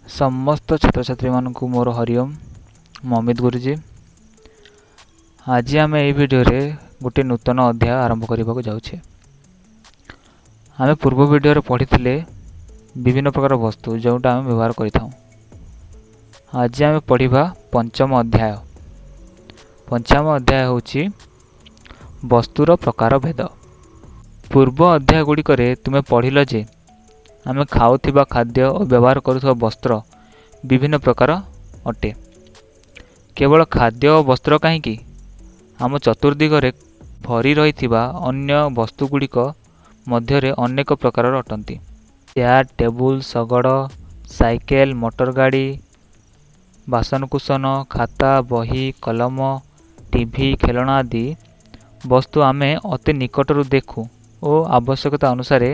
ସମସ୍ତ ଛାତ୍ରଛାତ୍ରୀମାନଙ୍କୁ ମୋର ହରିଓମ। ମୁଁ ଅମିତ ଗୁରୁଜୀ। ଆଜି ଆମେ ଏହି ଭିଡ଼ିଓରେ ଗୋଟିଏ ନୂତନ ଅଧ୍ୟାୟ ଆରମ୍ଭ କରିବାକୁ ଯାଉଛେ। ଆମେ ପୂର୍ବ ଭିଡ଼ିଓରେ ପଢ଼ିଥିଲେ ବିଭିନ୍ନ ପ୍ରକାର ବସ୍ତୁ, ଯେଉଁଟା ଆମେ ବ୍ୟବହାର କରିଥାଉ। ଆଜି ଆମେ ପଢ଼ିବା ପଞ୍ଚମ ଅଧ୍ୟାୟ। ପଞ୍ଚମ ଅଧ୍ୟାୟ ହେଉଛି ବସ୍ତୁର ପ୍ରକାର ଭେଦ। ପୂର୍ବ ଅଧ୍ୟାୟ ଗୁଡ଼ିକରେ ତୁମେ ପଢ଼ିଲ ଯେ ଆମେ ଖାଉଥିବା ଖାଦ୍ୟ ଓ ବ୍ୟବହାର କରୁଥିବା ବସ୍ତ୍ର ବିଭିନ୍ନ ପ୍ରକାର ଅଟେ। କେବଳ ଖାଦ୍ୟ ଓ ବସ୍ତ୍ର କାହିଁକି, ଆମ ଚତୁର୍ଦିଗରେ ଭରି ରହିଥିବା ଅନ୍ୟ ବସ୍ତୁଗୁଡ଼ିକ ମଧ୍ୟରେ ଅନେକ ପ୍ରକାରର ଅଟନ୍ତି। ଚେୟାର, ଟେବୁଲ, ଶଗଡ଼, ସାଇକେଲ, ମୋଟର ଗାଡ଼ି, ବାସନକୁସନ, ଖାତା, ବହି, କଲମ, ଟିଭି, ଖେଳଣା ଆଦି ବସ୍ତୁ ଆମେ ଅତି ନିକଟରୁ ଦେଖୁ ଓ ଆବଶ୍ୟକତା ଅନୁସାରେ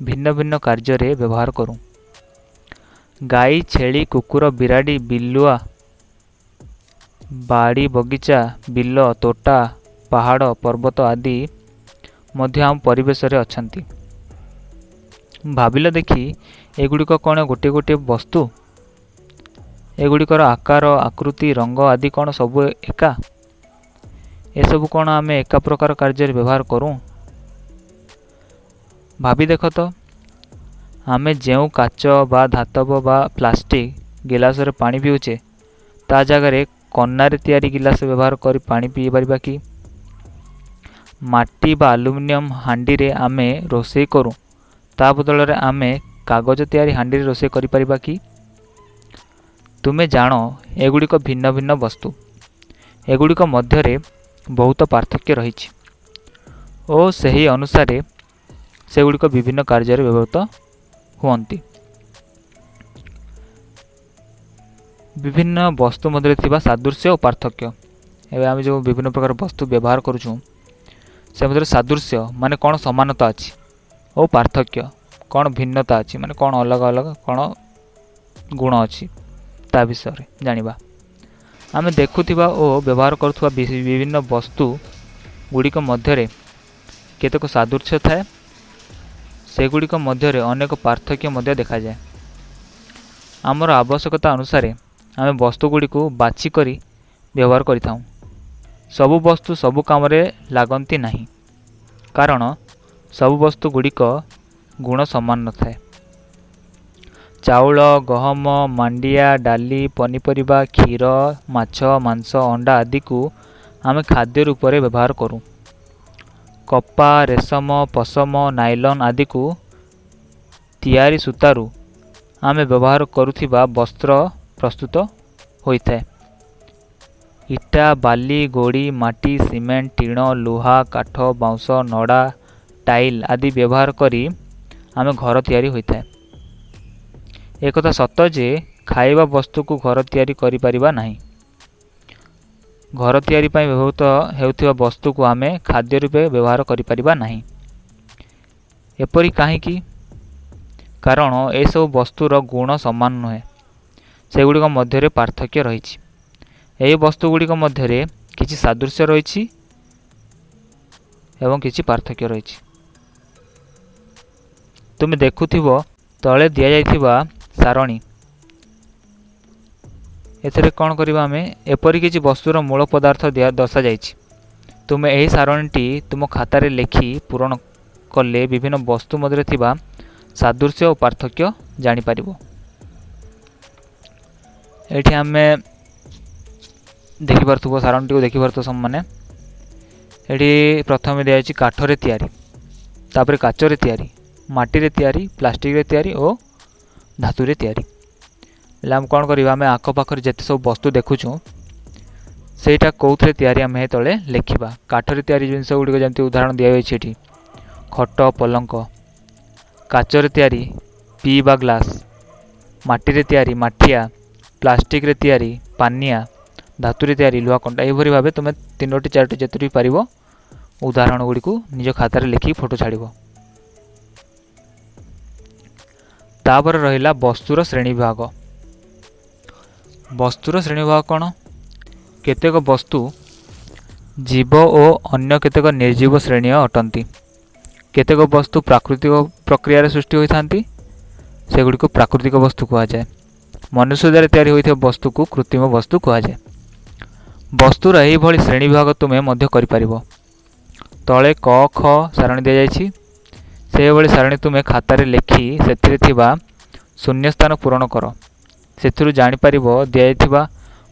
ଭିନ୍ନ ଭିନ୍ନ କାର୍ଯ୍ୟରେ ବ୍ୟବହାର କରୁ। ଗାଈ, ଛେଳି, କୁକୁର, ବିରାଡ଼ି, ବିଲୁଆ, ବାଡ଼ି ବଗିଚା, ବିଲ, ତୋଟା, ପାହାଡ଼, ପର୍ବତ ଆଦି ମଧ୍ୟ ଆମ ପରିବେଶରେ ଅଛନ୍ତି। ଭାବିଲ ଦେଖି, ଏଗୁଡ଼ିକ କ'ଣ ଗୋଟିଏ ଗୋଟିଏ ବସ୍ତୁ? ଏଗୁଡ଼ିକର ଆକାର, ଆକୃତି, ରଙ୍ଗ ଆଦି କ'ଣ ସବୁ ଏକା? ଏସବୁ କ'ଣ ଆମେ ଏକା ପ୍ରକାର କାର୍ଯ୍ୟରେ ବ୍ୟବହାର କରୁ? ଭାବି ଦେଖ ତ, ଆମେ ଯେଉଁ କାଚ ବା ଧାତବ ବା ପ୍ଲାଷ୍ଟିକ୍ ଗିଲାସରେ ପାଣି ପିଉଛେ, ତା ଜାଗାରେ କନାରେ ତିଆରି ଗିଲାସ ବ୍ୟବହାର କରି ପାଣି ପିଇପାରିବା କି? ମାଟି ବା ଆଲୁମିନିୟମ ହାଣ୍ଡିରେ ଆମେ ରୋଷେଇ କରୁ, ତା ବଦଳରେ ଆମେ କାଗଜ ତିଆରି ହାଣ୍ଡିରେ ରୋଷେଇ କରିପାରିବା କି? ତୁମେ ଜାଣ, ଏଗୁଡ଼ିକ ଭିନ୍ନ ଭିନ୍ନ ବସ୍ତୁ। ଏଗୁଡ଼ିକ ମଧ୍ୟରେ ବହୁତ ପାର୍ଥକ୍ୟ ରହିଛି ଓ ସେହି ଅନୁସାରେ ସେଗୁଡ଼ିକ ବିଭିନ୍ନ କାର୍ଯ୍ୟରେ ବ୍ୟବହୃତ ହୁଅନ୍ତି। ବିଭିନ୍ନ ବସ୍ତୁ ମଧ୍ୟରେ ଥିବା ସାଦୃଶ୍ୟ ଓ ପାର୍ଥକ୍ୟ। ଏବେ ଆମେ ଯେଉଁ ବିଭିନ୍ନ ପ୍ରକାର ବସ୍ତୁ ବ୍ୟବହାର କରୁଛୁ, ସେ ମଧ୍ୟରେ ସାଦୃଶ୍ୟ ମାନେ କ'ଣ ସମାନତା ଅଛି ଓ ପାର୍ଥକ୍ୟ କ'ଣ ଭିନ୍ନତା ଅଛି, ମାନେ କ'ଣ ଅଲଗା ଅଲଗା କ'ଣ ଗୁଣ ଅଛି, ତା ବିଷୟରେ ଜାଣିବା। ଆମେ ଦେଖୁଥିବା ଓ ବ୍ୟବହାର କରୁଥିବା ବିଭିନ୍ନ ବସ୍ତୁ ଗୁଡ଼ିକ ମଧ୍ୟରେ କେତେକ ସାଦୃଶ୍ୟ ଥାଏ, ସେଗୁଡ଼ିକ ମଧ୍ୟରେ ଅନେକ ପାର୍ଥକ୍ୟ ମଧ୍ୟ ଦେଖାଯାଏ। ଆମର ଆବଶ୍ୟକତା ଅନୁସାରେ ଆମେ ବସ୍ତୁଗୁଡ଼ିକୁ ବାଛି କରି ବ୍ୟବହାର କରିଥାଉ। ସବୁ ବସ୍ତୁ ସବୁ କାମରେ ଲାଗନ୍ତି ନାହିଁ, କାରଣ ସବୁ ବସ୍ତୁ ଗୁଡ଼ିକ ଗୁଣ ସମାନ ନଥାଏ। ଚାଉଳ, ଗହମ, ମାଣ୍ଡିଆ, ଡାଲି, ପନିପରିବା, କ୍ଷୀର, ମାଛ, ମାଂସ, ଅଣ୍ଡା ଆଦିକୁ ଆମେ ଖାଦ୍ୟ ରୂପରେ ବ୍ୟବହାର କରୁ। କପା, ରେଶମ, ପଶମ, ନାଇଲନ୍ ଆଦିକୁ ତିଆରି ସୂତାରୁ ଆମେ ବ୍ୟବହାର କରୁଥିବା ବସ୍ତ୍ର ପ୍ରସ୍ତୁତ ହୋଇଥାଏ। ଇଟା, ବାଲି, ଗୋଡ଼ି, ମାଟି, ସିମେଣ୍ଟ, ଟିଣ, ଲୁହା, କାଠ, ବାଉଁଶ, ନଡ଼ା, ଟାଇଲ୍ ଆଦି ବ୍ୟବହାର କରି ଆମେ ଘର ତିଆରି ହୋଇଥାଏ। ଏକଥା ସତ ଯେ ଖାଇବା ବସ୍ତୁକୁ ଘର ତିଆରି କରିପାରିବା ନାହିଁ। ଘର ତିଆରି ପାଇଁ ବ୍ୟବହୃତ ହେଉଥିବା ବସ୍ତୁକୁ ଆମେ ଖାଦ୍ୟ ରୂପେ ବ୍ୟବହାର କରିପାରିବା ନାହିଁ। ଏପରି କାହିଁକି? କାରଣ ଏସବୁ ବସ୍ତୁର ଗୁଣ ସମାନ ନୁହେଁ, ସେଗୁଡ଼ିକ ମଧ୍ୟରେ ପାର୍ଥକ୍ୟ ରହିଛି। ଏହି ବସ୍ତୁ ଗୁଡ଼ିକ ମଧ୍ୟରେ କିଛି ସାଦୃଶ୍ୟ ରହିଛି ଏବଂ କିଛି ପାର୍ଥକ୍ୟ ରହିଛି। ତୁମେ ଦେଖୁଥିବ ତଳେ ଦିଆଯାଇଥିବା ସାରଣୀ। ଏଥିରେ କ'ଣ କରିବା ଆମେ? ଏପରି କିଛି ବସ୍ତୁର ମୂଳ ପଦାର୍ଥ ଦିଆ ଦର୍ଶାଯାଇଛି। ତୁମେ ଏହି ସାରଣୀଟି ତୁମ ଖାତାରେ ଲେଖି ପୂରଣ କଲେ ବିଭିନ୍ନ ବସ୍ତୁ ମଧ୍ୟରେ ଥିବା ସାଦୃଶ୍ୟ ଓ ପାର୍ଥକ୍ୟ ଜାଣିପାରିବ। ଏଇଠି ଆମେ ଦେଖିପାରୁଥିବ, ସାରଣୀଟିକୁ ଦେଖିପାରୁଥିବ ସବୁମାନେ। ଏଠି ପ୍ରଥମେ ଦିଆଯାଇଛି କାଠରେ ତିଆରି, ତାପରେ କାଚରେ ତିଆରି, ମାଟିରେ ତିଆରି, ପ୍ଲାଷ୍ଟିକରେ ତିଆରି ଓ ଧାତୁରେ ତିଆରି। ହେଲେ ଆମେ କ'ଣ କରିବା? ଆମେ ଆଖପାଖରେ ଯେତେ ସବୁ ବସ୍ତୁ ଦେଖୁଛୁ, ସେଇଟା କେଉଁଥିରେ ତିଆରି ଆମେ ତଳେ ଲେଖିବା। କାଠରେ ତିଆରି ଜିନିଷ ଗୁଡ଼ିକ ଯେମିତି ଉଦାହରଣ ଦିଆଯାଇଛି ଏଠି ଖଟ, ପଲଙ୍କ। କାଚରେ ତିଆରି ପିଇବା ଗ୍ଲାସ୍, ମାଟିରେ ତିଆରି ମାଠିଆ, ପ୍ଲାଷ୍ଟିକରେ ତିଆରି ପାନିଆ, ଧାତୁରେ ତିଆରି ଲୁହା କଣ୍ଟା। ଏହିପରି ଭାବେ ତୁମେ ତିନୋଟି, ଚାରୋଟି, ଯେତୋଟି ପାରିବ ଉଦାହରଣ ଗୁଡ଼ିକୁ ନିଜ ଖାତାରେ ଲେଖିକି ଫଟୋ ଛାଡ଼ିବ। ତାପରେ ରହିଲା ବସ୍ତୁର ଶ୍ରେଣୀ ବିଭାଗ। ବସ୍ତୁର ଶ୍ରେଣୀ ବିଭାଗ କ'ଣ? କେତେକ ବସ୍ତୁ ଜୀବ ଓ ଅନ୍ୟ କେତେକ ନିର୍ଜୀବ ଶ୍ରେଣୀୟ ଅଟନ୍ତି। କେତେକ ବସ୍ତୁ ପ୍ରାକୃତିକ ପ୍ରକ୍ରିୟାରେ ସୃଷ୍ଟି ହୋଇଥାନ୍ତି, ସେଗୁଡ଼ିକୁ ପ୍ରାକୃତିକ ବସ୍ତୁ କୁହାଯାଏ। ମନୁଷ୍ୟ ଦ୍ୱାରା ତିଆରି ହୋଇଥିବା ବସ୍ତୁକୁ କୃତ୍ରିମ ବସ୍ତୁ କୁହାଯାଏ। ବସ୍ତୁର ଏହିଭଳି ଶ୍ରେଣୀ ବିଭାଗ ତୁମେ ମଧ୍ୟ କରିପାରିବ। ତଳେ କ ଖ ସାରଣୀ ଦିଆଯାଇଛି। ସେହିଭଳି ସାରଣୀ ତୁମେ ଖାତାରେ ଲେଖି ସେଥିରେ ଥିବା ଶୂନ୍ୟସ୍ଥାନ ପୂରଣ କର। ସେଥିରୁ ଜାଣିପାରିବ ଦିଆଯାଇଥିବା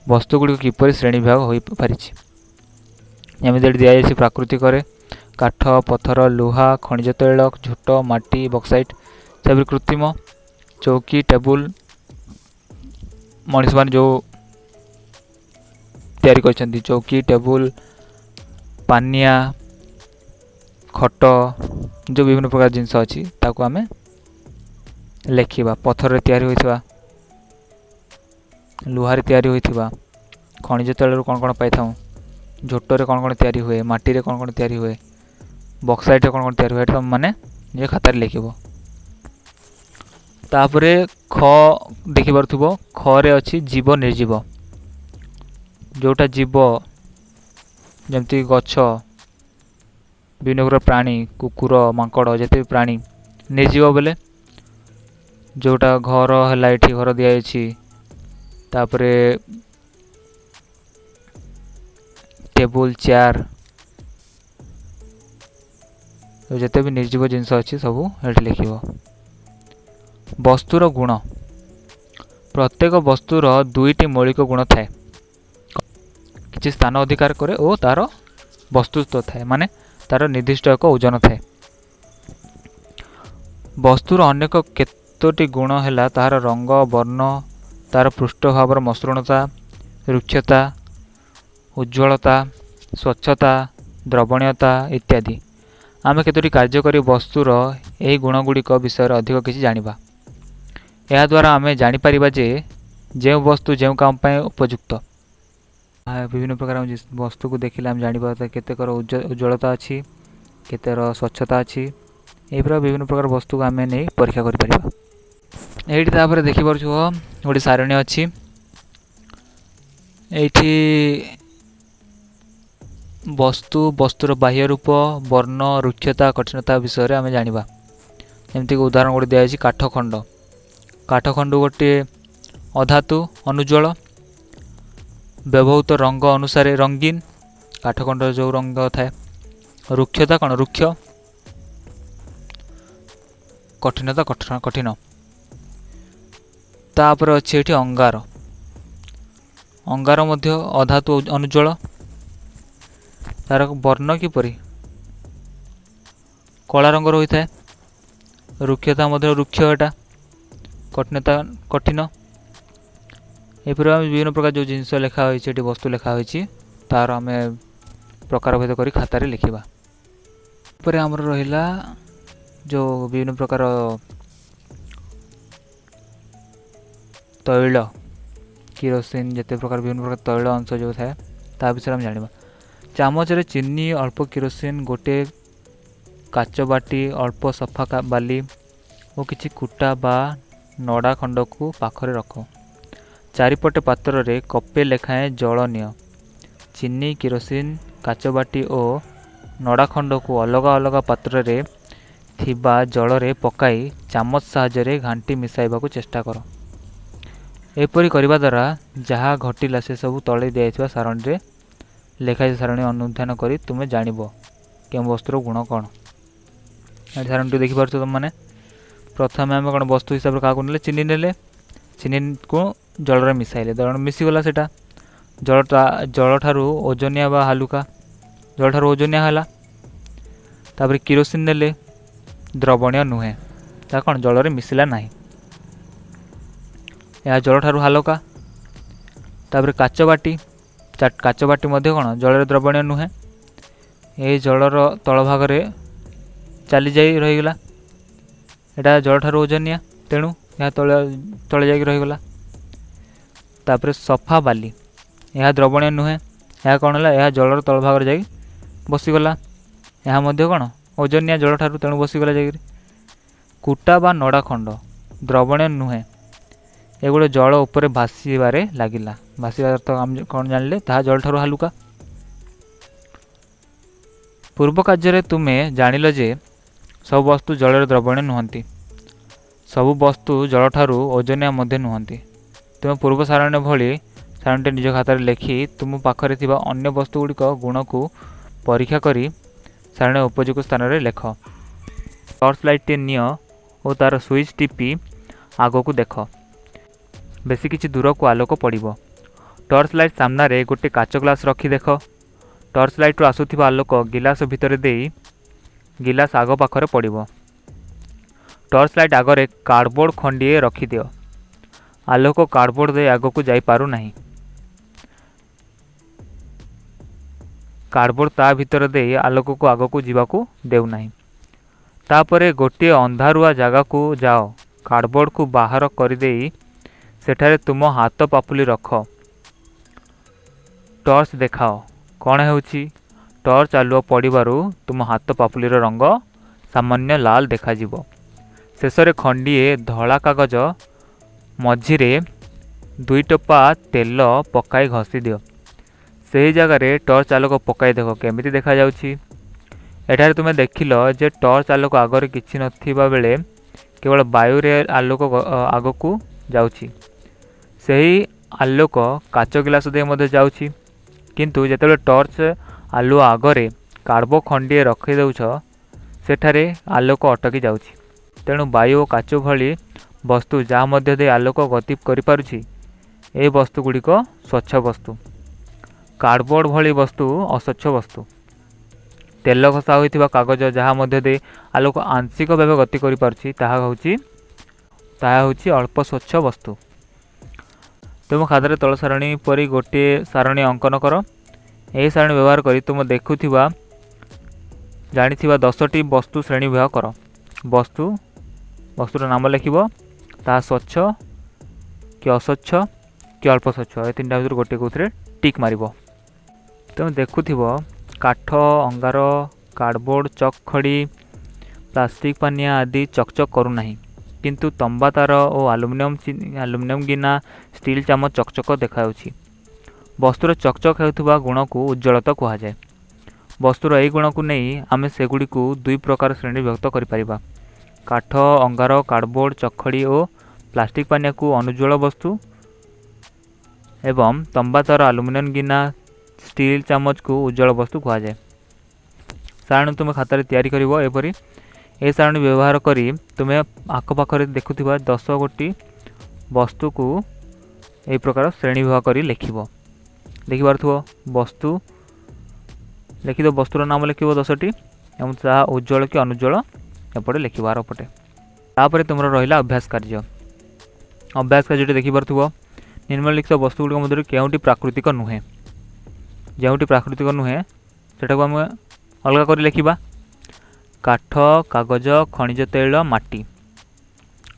ବସ୍ତୁଗୁଡ଼ିକ କିପରି ଶ୍ରେଣୀ ବିଭାଗ ହୋଇପାରିଛି। ଯେମିତି ଏଠି ଦିଆଯାଇଛି ପ୍ରାକୃତିକରେ କାଠ, ପଥର, ଲୁହା, ଖଣିଜ ତୈଳ, ଝୋଟ, ମାଟି, ବକ୍ସାଇଟ୍। ସେପରି କୃତ୍ରିମ ଚୌକି, ଟେବୁଲ, ମଣିଷମାନେ ଯେଉଁ ତିଆରି କରିଛନ୍ତି ଚୌକି, ଟେବୁଲ, ପାନିଆ, ଖଟ, ଯେଉଁ ବିଭିନ୍ନ ପ୍ରକାର ଜିନିଷ ଅଛି ତାକୁ ଆମେ ଲେଖିବା। ପଥରରେ ତିଆରି ହୋଇଥିବା, ଲୁହାରେ ତିଆରି ହୋଇଥିବା, ଖଣିଜ ତୈଳରୁ କ'ଣ କ'ଣ ପାଇଥାଉ, ଝୋଟରେ କ'ଣ କ'ଣ ତିଆରି ହୁଏ, ମାଟିରେ କ'ଣ କ'ଣ ତିଆରି ହୁଏ, ବକ୍ସାଇଟ୍ରେ କ'ଣ କ'ଣ ତିଆରି ହୁଏ, ଏଇଟା ତୁମେମାନେ ନିଜ ଖାତାରେ ଲେଖିବ। ତାପରେ ଖ ଦେଖିପାରୁଥିବ, ଖରେ ଅଛି ଜୀବ ନିର୍ଜୀବ। ଯେଉଁଟା ଜୀବ ଯେମିତି ଗଛ, ବିଭିନ୍ନ ପ୍ରକାର ପ୍ରାଣୀ, କୁକୁର, ମାଙ୍କଡ଼, ଯେତେ ବି ପ୍ରାଣୀ। ନିର୍ଜୀବ ବୋଲେ ଯେଉଁଟା ଘର ହେଲା, ଏଠି ଘର ଦିଆଯାଇଛି, ତାପରେ ଟେବୁଲ, ଚେୟାର, ଯେତେ ବି ନିର୍ଜୀବ ଜିନିଷ ଅଛି ସବୁ ଏଠି ଲେଖିବ। ବସ୍ତୁର ଗୁଣ। ପ୍ରତ୍ୟେକ ବସ୍ତୁର ଦୁଇଟି ମୌଳିକ ଗୁଣ ଥାଏ। କିଛି ସ୍ଥାନ ଅଧିକାର କରେ ଓ ତା'ର ବସ୍ତୁତ୍ୱ ଥାଏ, ମାନେ ତା'ର ନିର୍ଦ୍ଦିଷ୍ଟ ଏକ ଓଜନ ଥାଏ। ବସ୍ତୁର ଅନେକ କେତୋଟି ଗୁଣ ହେଲା ତାହାର ରଙ୍ଗ, ବର୍ଣ୍ଣ, ତା'ର ପୃଷ୍ଠଭାଗର ମସୃଣତା, ରୁକ୍ଷତା, ଉଜ୍ଜ୍ୱଳତା, ସ୍ୱଚ୍ଛତା, ଦ୍ରବଣୀୟତା ଇତ୍ୟାଦି। ଆମେ କେତୋଟି କାର୍ଯ୍ୟକାରୀ ବସ୍ତୁର ଏହି ଗୁଣଗୁଡ଼ିକ ବିଷୟରେ ଅଧିକ କିଛି ଜାଣିବା। ଏହାଦ୍ୱାରା ଆମେ ଜାଣିପାରିବା ଯେ ଯେଉଁ ବସ୍ତୁ ଯେଉଁ କାମ ପାଇଁ ଉପଯୁକ୍ତ। ବିଭିନ୍ନ ପ୍ରକାର ବସ୍ତୁକୁ ଦେଖିଲେ ଆମେ ଜାଣିପାରିବା କେତେକର ଉଜ୍ଜ୍ୱଳତା ଅଛି, କେତେର ସ୍ୱଚ୍ଛତା ଅଛି। ଏହିପରି ବିଭିନ୍ନ ପ୍ରକାର ବସ୍ତୁକୁ ଆମେ ନେଇ ପରୀକ୍ଷା କରିପାରିବା। ଏଇଠି ତାପରେ ଦେଖିପାରୁଥିବ ଗୋଟେ ସାରଣୀ ଅଛି। ଏଇଠି ବସ୍ତୁ, ବସ୍ତୁର ବାହ୍ୟ ରୂପ, ବର୍ଣ୍ଣ, ରୁକ୍ଷତା, କଠିନତା ବିଷୟରେ ଆମେ ଜାଣିବା। ଯେମିତିକି ଉଦାହରଣ ଗୋଟେ ଦିଆଯାଇଛି କାଠଖଣ୍ଡ। କାଠଖଣ୍ଡ ଗୋଟିଏ ଅଧାତୁ, ଅନୁଜ୍ୱଳ, ବ୍ୟବହୃତ ରଙ୍ଗ ଅନୁସାରେ ରଙ୍ଗୀନ। କାଠଖଣ୍ଡର ଯେଉଁ ରଙ୍ଗ ଥାଏ। ରୁକ୍ଷତା କ'ଣ? ରୁକ୍ଷ। କଠିନତା କଠିନ। ତାପରେ ଅଛି ଏଠି ଅଙ୍ଗାର। ଅଙ୍ଗାର ମଧ୍ୟ ଅଧାତୁ, ଅନୁଜ୍ୱଳ। ତାର ବର୍ଣ୍ଣ କିପରି? କଳା ରଙ୍ଗର ହୋଇଥାଏ। ରୁକ୍ଷତା ମଧ୍ୟ ରୁକ୍ଷ ଏଟା। କଠିନତା କଠିନ। ଏହିପରି ଆମେ ବିଭିନ୍ନ ପ୍ରକାର ଯେଉଁ ଜିନିଷ ଲେଖା ହୋଇଛି ଏଠି, ବସ୍ତୁ ଲେଖା ହୋଇଛି, ତାର ଆମେ ପ୍ରକାରଭେଦ କରି ଖାତାରେ ଲେଖିବା। ପରେ ଆମର ରହିଲା ଯେଉଁ ବିଭିନ୍ନ ପ୍ରକାର ତୈଳ, କିରୋସିନ, ଯେତେ ପ୍ରକାର ବିଭିନ୍ନ ପ୍ରକାର ତୈଳ ଅଂଶ ଯେଉଁ ଥାଏ ତା ବିଷୟରେ ଆମେ ଜାଣିବା। ଚାମଚରେ ଚିନି, ଅଳ୍ପ କିରୋସିନ, ଗୋଟିଏ କାଚ ବାଟି, ଅଳ୍ପ ସଫା ବାଲି ଓ କିଛି କୁଟା ବା ନଡ଼ା ଖଣ୍ଡକୁ ପାଖରେ ରଖ। ଚାରିପଟେ ପାତ୍ରରେ କପେ ଲେଖାଏଁ ଜଳ ନିଅ। ଚିନି, କିରୋସିନ, କାଚ ବାଟି ଓ ନଡ଼ା ଖଣ୍ଡକୁ ଅଲଗା ଅଲଗା ପାତ୍ରରେ ଥିବା ଜଳରେ ପକାଇ ଚାମଚ ସାହାଯ୍ୟରେ ଘାଣ୍ଟି ମିଶାଇବାକୁ ଚେଷ୍ଟା କର। ଏପରି କରିବା ଦ୍ୱାରା ଯାହା ଘଟିଲା ସେସବୁ ତଳେ ଦିଆଯାଇଥିବା ସାରଣୀରେ ଲେଖାଯାଇଥିବା ସାରଣୀ ଅନୁଧ୍ୟାନ କରି ତୁମେ ଜାଣିବ କେଉଁ ବସ୍ତୁର ଗୁଣ କ'ଣ। ଏଠି ସାରଣୀଟି ଦେଖିପାରୁଛ ତୁମେମାନେ। ପ୍ରଥମେ ଆମେ କ'ଣ ବସ୍ତୁ ହିସାବରେ କାହାକୁ ନେଲେ? ଚିନି ନେଲେ। ଚିନିକୁ ଜଳରେ ମିଶାଇଲେ, ଜଳ ମିଶିଗଲା। ସେଇଟା ଜଳଟା ଜଳଠାରୁ ଓଜନିଆ ବା ହାଲୁକା? ଜଳଠାରୁ ଓଜନିଆ ହେଲା। ତାପରେ କିରୋସିନ ନେଲେ, ଦ୍ରବଣୀୟ ନୁହେଁ, ତା କ'ଣ ଜଳରେ ମିଶିଲା ନାହିଁ, ଏହା ଜଳଠାରୁ ହାଲୁକା। ତାପରେ କାଚ ବାଟି, କାଚ ବାଟି ମଧ୍ୟ କ'ଣ ଜଳରେ ଦ୍ରବଣୀୟ ନୁହେଁ, ଏହି ଜଳର ତଳ ଭାଗରେ ଚାଲିଯାଇ ରହିଗଲା। ଏଇଟା ଜଳଠାରୁ ଓଜନିଆ, ତେଣୁ ଏହା ତଳେ ତଳେ ଯାଇକି ରହିଗଲା। ତାପରେ ସଫା ବାଲି, ଏହା ଦ୍ରବଣୀୟ ନୁହେଁ, ଏହା କ'ଣ ହେଲା? ଏହା ଜଳର ତଳ ଭାଗରେ ଯାଇ ବସିଗଲା। ଏହା ମଧ୍ୟ କ'ଣ ଓଜନିଆ ଜଳଠାରୁ, ତେଣୁ ବସିଗଲା ଯାଇକରି। କୁଟା ବା ନଡ଼ା ଖଣ୍ଡ ଦ୍ରବଣୀୟ ନୁହେଁ, ଏଗୁଡ଼ା ଜଳ ଉପରେ ଭାସିବାରେ ଲାଗିଲା। ଭାସିବା ଅର୍ଥ ଆମେ କ'ଣ ଜାଣିଲେ? ତାହା ଜଳଠାରୁ ହାଲୁକା। ପୂର୍ବ କାର୍ଯ୍ୟରେ ତୁମେ ଜାଣିଲ ଯେ ସବୁ ବସ୍ତୁ ଜଳରେ ଦ୍ରବଣୀୟ ନୁହନ୍ତି, ସବୁ ବସ୍ତୁ ଜଳଠାରୁ ଓଜନିଆ ମଧ୍ୟ ନୁହନ୍ତି। ତୁମେ ପୂର୍ବ ସାରଣୀ ଭଳି ସାରଣୀଟି ନିଜ ଖାତାରେ ଲେଖି ତୁମ ପାଖରେ ଥିବା ଅନ୍ୟ ବସ୍ତୁଗୁଡ଼ିକ ଗୁଣକୁ ପରୀକ୍ଷା କରି ସାରଣୀ ଉପଯୁକ୍ତ ସ୍ଥାନରେ ଲେଖ। ଟର୍ଚ୍ଚ ଲାଇଟ୍ଟିଏ ନିଅ ଓ ତା'ର ସୁଇଚ୍ ଟିପି ଆଗକୁ ଦେଖ। ବେଶୀ କିଛି ଦୂରକୁ ଆଲୋକ ପଡ଼ିବ। ଟର୍ଚ୍ଚ ଲାଇଟ୍ ସାମ୍ନାରେ ଗୋଟିଏ କାଚ ଗ୍ଲାସ୍ ରଖି ଦେଖ। ଟର୍ଚ୍ଚ ଲାଇଟ୍ରୁ ଆସୁଥିବା ଆଲୋକ ଗିଲାସ ଭିତରେ ଦେଇ ଗିଲାସ ଆଗ ପାଖରେ ପଡ଼ିବ। ଟର୍ଚ୍ଚ ଲାଇଟ୍ ଆଗରେ କାର୍ଡ଼ବୋର୍ଡ଼ ଖଣ୍ଡିଏ ରଖିଦିଅ। ଆଲୋକ କାର୍ଡ଼ବୋର୍ଡ଼ ଦେଇ ଆଗକୁ ଯାଇପାରୁନାହିଁ। କାର୍ଡ଼ବୋର୍ଡ଼ ତା' ଭିତର ଦେଇ ଆଲୋକକୁ ଆଗକୁ ଯିବାକୁ ଦେଉନାହିଁ। ତା'ପରେ ଗୋଟିଏ ଅନ୍ଧାରୁଆ ଜାଗାକୁ ଯାଅ। କାର୍ଡ଼ବୋର୍ଡ଼କୁ ବାହାର କରିଦେଇ ସେଠାରେ ତୁମ ହାତ ପାପୁଲି ରଖ। ଟର୍ଚ୍ଚ ଦେଖାଅ। କ'ଣ ହେଉଛି? ଟର୍ଚ୍ଚ ଆଲୁଅ ପଡ଼ିବାରୁ ତୁମ ହାତ ପାପୁଲିର ରଙ୍ଗ ସାମାନ୍ୟ ଲାଲ ଦେଖାଯିବ। ଶେଷରେ ଖଣ୍ଡିଏ ଧଳା କାଗଜ ମଝିରେ 2 ଟୋପା ତେଲ ପକାଇ ଘଷିଦିଅ। ସେହି ଜାଗାରେ ଟର୍ଚ୍ଚ ଆଲୋକ ପକାଇ ଦେଖ କେମିତି ଦେଖାଯାଉଛି। ଏଠାରେ ତୁମେ ଦେଖିଲ ଯେ ଟର୍ଚ୍ଚ ଆଲୋକ ଆଗରେ କିଛି ନଥିବା ବେଳେ କେବଳ ବାୟୁରେ ଆଲୋକ ଆଗକୁ ଯାଉଛି। ସେହି ଆଲୋକ କାଚ ଗିଲାସ ଦେଇ ମଧ୍ୟ ଯାଉଛି। କିନ୍ତୁ ଯେତେବେଳେ ଟର୍ଚ୍ଚ ଆଲୁଅ ଆଗରେ କାର୍ବୋ ଖଣ୍ଡିଏ ରଖିଦେଉଛ, ସେଠାରେ ଆଲୋକ ଅଟକି ଯାଉଛି। ତେଣୁ ବାୟୁ ଓ କାଚ ଭଳି ବସ୍ତୁ ଯାହା ମଧ୍ୟ ଦେଇ ଆଲୋକ ଗତି କରିପାରୁଛି, ଏହି ବସ୍ତୁଗୁଡ଼ିକ ସ୍ୱଚ୍ଛ ବସ୍ତୁ। କାର୍ଡ଼ବୋର୍ଡ଼ ଭଳି ବସ୍ତୁ ଅସ୍ୱଚ୍ଛ ବସ୍ତୁ। ତେଲ ଘଷା ହୋଇଥିବା କାଗଜ ଯାହା ମଧ୍ୟ ଦେଇ ଆଲୋକ ଆଂଶିକ ଭାବେ ଗତି କରିପାରୁଛି, ତାହା ହେଉଛି ଅଳ୍ପ ସ୍ୱଚ୍ଛ ବସ୍ତୁ। ତୁମ ଖାତାରେ ତଳ ସାରଣୀ ପରି ଗୋଟିଏ ସାରଣୀ ଅଙ୍କନ କର। ଏହି ସାରଣୀ ବ୍ୟବହାର କରି ତୁମ ଦେଖୁଥିବା ଜାଣିଥିବା 10ଟି ବସ୍ତୁ ଶ୍ରେଣୀ ବିଭାଗ କର। ବସ୍ତୁର ନାମ ଲେଖିବ, ତାହା ସ୍ୱଚ୍ଛ କି ଅସ୍ୱଚ୍ଛ କି ଅଳ୍ପ ସ୍ୱଚ୍ଛ, ଏ ତିନିଟା ଭିତରୁ ଗୋଟିଏ କେଉଁଥିରେ ଟିକ୍ ମାରିବ। ତୁମେ ଦେଖୁଥିବ କାଠ, ଅଙ୍ଗାର, କାର୍ଡ଼ବୋର୍ଡ଼, ଚକ୍ ଖଡ଼ି, ପ୍ଲାଷ୍ଟିକ୍ ପାନିଆ ଆଦି ଚକଚକ୍ କରୁନାହିଁ, କିନ୍ତୁ ତମ୍ବା ତାର ଓ ଆଲୁମିନିୟମ ଗିନା, ଷ୍ଟିଲ୍ ଚାମଚ ଚକଚକ ଦେଖାଯାଉଛି। ବସ୍ତୁର ଚକଚକ୍ ହେଉଥିବା ଗୁଣକୁ ଉଜ୍ଜ୍ୱଳତା କୁହାଯାଏ। ବସ୍ତୁର ଏହି ଗୁଣକୁ ନେଇ ଆମେ ସେଗୁଡ଼ିକୁ ଦୁଇ ପ୍ରକାର ଶ୍ରେଣୀରେ ବିଭକ୍ତ କରିପାରିବା। କାଠ, ଅଙ୍ଗାର, କାର୍ଡ଼ବୋର୍ଡ଼, ଚକଖଡ଼ି ଓ ପ୍ଲାଷ୍ଟିକ୍ ପାନିଆକୁ ଅନୁଜ୍ଜ୍ୱଳ ବସ୍ତୁ ଏବଂ ତମ୍ବା ତାର, ଆଲୁମିନିୟମ ଗିନା, ଷ୍ଟିଲ୍ ଚାମଚକୁ ଉଜ୍ଜ୍ୱଳ ବସ୍ତୁ କୁହାଯାଏ। ସାରଣୀ ତୁମେ ଖାତାରେ ତିଆରି କରିବ ଏପରି। ଏହି ସାରଣୀ ବ୍ୟବହାର କରି ତୁମେ ଆଖପାଖରେ ଦେଖୁଥିବା 10 ଗୋଟି ବସ୍ତୁକୁ ଏହି ପ୍ରକାର ଶ୍ରେଣୀ ବିଭାଗ କରି ଲେଖିବ। ଦେଖିପାରୁଥିବ ବସ୍ତୁ ଲେଖିଦେବ, ବସ୍ତୁର ନାମ ଲେଖିବ 10ଟି ଏବଂ ତାହା ଉଜ୍ଜ୍ୱଳ କି ଅନୁଜ୍ଜ୍ୱଳ ଏପଟେ ଲେଖିବ ଆରପଟେ। ତାପରେ ତୁମର ରହିଲା ଅଭ୍ୟାସ କାର୍ଯ୍ୟ। ଅଭ୍ୟାସ କାର୍ଯ୍ୟଟି ଦେଖିପାରୁଥିବ ନିମ୍ନଲିଖିତ ବସ୍ତୁଗୁଡ଼ିକ ମଧ୍ୟରୁ କେଉଁଟି ପ୍ରାକୃତିକ ନୁହେଁ। ଯେଉଁଟି ପ୍ରାକୃତିକ ନୁହେଁ ସେଟାକୁ ଆମେ ଅଲଗା କରି ଲେଖିବା। କାଠ, କାଗଜ, ଖଣିଜ ତୈଳ, ମାଟି।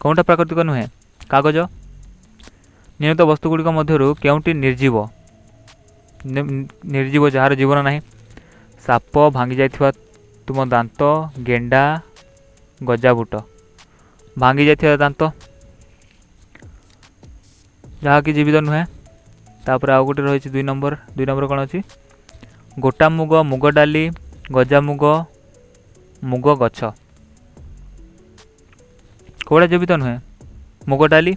କେଉଁଟା ପ୍ରାକୃତିକ ନୁହେଁ? କାଗଜ। ନିମ୍ନଲିଖିତ ବସ୍ତୁଗୁଡ଼ିକ ମଧ୍ୟରୁ କେଉଁଟି ନିର୍ଜୀବ? ନିର୍ଜୀବ ଯାହାର ଜୀବନ ନାହିଁ। ସାପ, ଭାଙ୍ଗି ଯାଇଥିବା ତୁମ ଦାନ୍ତ, ଗେଣ୍ଡା, ଗଜାବୁଟ। ଭାଙ୍ଗି ଯାଇଥିବା ଦାନ୍ତ ଯାହାକି ଜୀବିତ ନୁହେଁ। ତାପରେ ଆଉ ଗୋଟେ ରହିଛି 2 ନମ୍ବର। 2 ନମ୍ବର କ'ଣ ଅଛି? ଗୋଟା ମୁଗ, ମୁଗ ଡାଲି, ଗଜାମୁଗ, ମୁଗ ଗଛ। କେଉଁଟା ଜୀବିତ ନୁହେଁ? ମୁଗ ଡାଲି।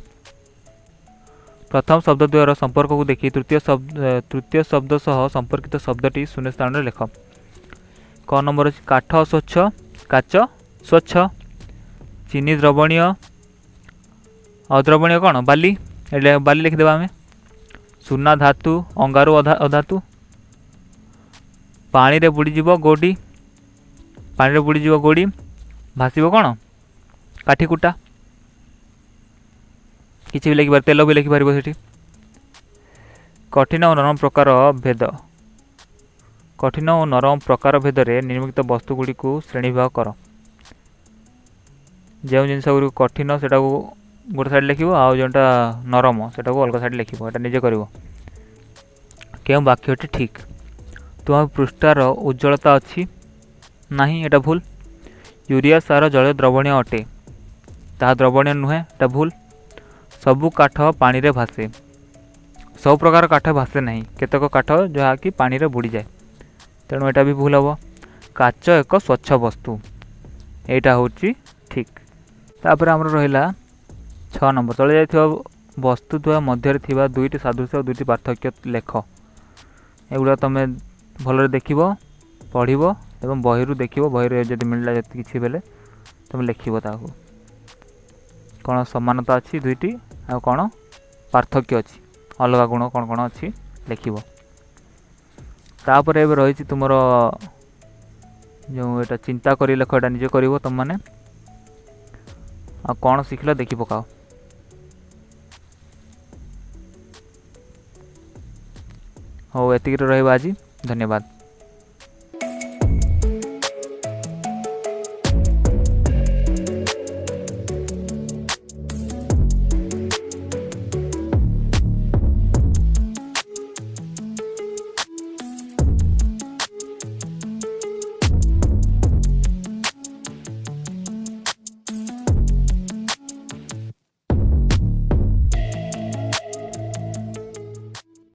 ପ୍ରଥମ ଶବ୍ଦ ଦ୍ୱୟର ସମ୍ପର୍କକୁ ଦେଖି ତୃତୀୟ ଶବ୍ଦ ସହ ସମ୍ପର୍କିତ ଶବ୍ଦଟି ଶୂନ୍ୟ ସ୍ଥାନରେ ଲେଖ। କ ନମ୍ବର ଅଛି କାଠ ସ୍ୱଚ୍ଛ, କାଚ ସ୍ୱଚ୍ଛ, ଚିନି ଦ୍ରବଣୀୟ, ଅଦ୍ରବଣୀୟ କ'ଣ? ବାଲି। ଏଠି ବାଲି ଲେଖିଦେବା ଆମେ। ସୁନା ଧାତୁ, ଅଙ୍ଗାରୁ ଅଧାତୁ। ପାଣିରେ ବୁଡ଼ିଯିବ ଗୋଡ଼ି, ପାଣିରେ ବୁଡ଼ିଯିବ ଗୋଡ଼ି, ଭାସିବ କ'ଣ? କାଠିକୁଟା। କିଛି ବି ଲେଖିପାରିବ, ତେଲ ବି ଲେଖିପାରିବ ସେଠି। କଠିନ ଓ ନରମ ପ୍ରକାର ଭେଦ। କଠିନ ଓ ନରମ ପ୍ରକାର ଭେଦରେ ନିମ୍ନଲିଖିତ ବସ୍ତୁଗୁଡ଼ିକୁ ଶ୍ରେଣୀ ବିଭାଗ କର। ଯେଉଁ ଜିନିଷ ଗୁଡ଼ିକ କଠିନ ସେଟାକୁ ଗୋଟେ ସାଇଡ଼୍ ଲେଖିବ, ଆଉ ଯେଉଁଟା ନରମ ସେଟାକୁ ଅଲଗା ସାଇଡ଼୍ ଲେଖିବ। ଏଇଟା ନିଜେ କରିବ। କେଉଁ ବାକ୍ୟଟି ଠିକ୍? ତୁମ ପୃଷ୍ଠାର ଉଜ୍ଜ୍ୱଳତା ଅଛି ନାହିଁ, ଏଇଟା ଭୁଲ। ୟୁରିଆ ସାର ଜଳ ଦ୍ରବଣୀୟ ଅଟେ, ତାହା ଦ୍ରବଣୀୟ ନୁହେଁ, ଏଇଟା ଭୁଲ। ସବୁ କାଠ ପାଣିରେ ଭାସେ, ସବୁ ପ୍ରକାର କାଠ ଭାସେ ନାହିଁ, କେତେକ କାଠ ଯାହାକି ପାଣିରେ ବୁଡ଼ିଯାଏ, ତେଣୁ ଏଇଟା ବି ଭୁଲ ହେବ। କାଚ ଏକ ସ୍ୱଚ୍ଛ ବସ୍ତୁ, ଏଇଟା ହେଉଛି ଠିକ୍। ତାପରେ ଆମର ରହିଲା 6 ନମ୍ବର। ତଳେ ଯାଇଥିବା ବସ୍ତୁ ଦ୍ୱୟ ମଧ୍ୟରେ ଥିବା ଦୁଇଟି ସାଦୃଶ୍ୟ ଓ ଦୁଇଟି ପାର୍ଥକ୍ୟ ଲେଖ। ଏଗୁଡ଼ା ତୁମେ ଭଲରେ ଦେଖିବ, ପଢ଼ିବ ଏବଂ ବହିରୁ ଦେଖିବ। ବହିରେ ଯଦି ମିଳିଲା ଯଦି କିଛି ବେଲେ ତୁମେ ଲେଖିବ ତାକୁ, କ'ଣ ସମାନତା ଅଛି ଦୁଇଟି ଆଉ କ'ଣ ପାର୍ଥକ୍ୟ ଅଛି, ଅଲଗା ଗୁଣ କ'ଣ କ'ଣ ଅଛି ଲେଖିବ। ତାପରେ ଏବେ ରହିଛି ତୁମର ଯେଉଁ ଏଇଟା ଚିନ୍ତା କରି ଲେଖ, ଏଇଟା ନିଜେ କରିବ ତୁମମାନେ। ଆଉ କ'ଣ ଶିଖିଲ ଦେଖି ପକାଅ। ହଉ, ଏତିକିରେ ରହିବ ଆଜି। ଧନ୍ୟବାଦ।